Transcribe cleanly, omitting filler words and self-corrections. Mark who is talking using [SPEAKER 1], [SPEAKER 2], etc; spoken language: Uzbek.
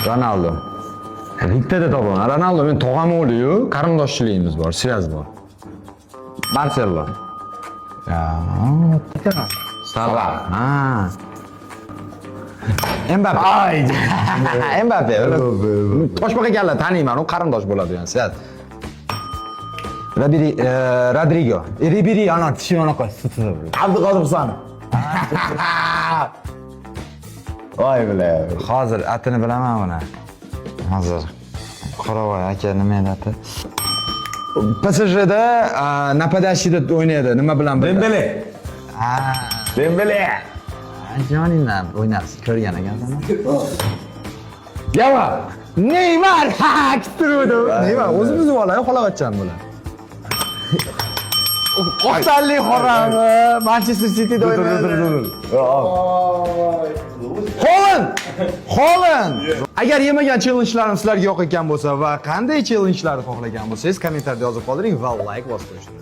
[SPEAKER 1] Ronaldo. Bittada topaman. Ronaldo men tog'am o'g'li-yu, qarindoshchiligimiz bor, связь bor. Marcelo. Salah. Ha. Mbappe.
[SPEAKER 2] Ay.
[SPEAKER 1] Mbappe. Toshbaqa kalla taniyman, u qarindosh bo'ladi yani, связь. Rabiri, Rodrigo. Ribiri, ana tishi anaqa.
[SPEAKER 2] Abduqodir Husanov. Voy бля.
[SPEAKER 1] Hozir atini bilaman uni. Hozir. Qoravoy aka, nima edi ati? PSJda нападающий da o'ynaydi. Nima bilan birga?
[SPEAKER 2] Dembele.
[SPEAKER 1] Ha.
[SPEAKER 2] Dembele.
[SPEAKER 1] Joningdan o'ynabsiz, ko'rgan ekansan. Yava. Neymar! Ha, kuttiruvdim. Neymar o'zimizni bola, xolavachcham bular. Oqsalli horami Manchester Cityda o'ynaydi. Holand! Holand! Agar yemagan challenge'larim sizlarga yoqayotgan bo'lsa va qanday challenge'larni xohlagan bo'lsangiz, kommentariyada yozib qoldiring va like bosib qo'yishni.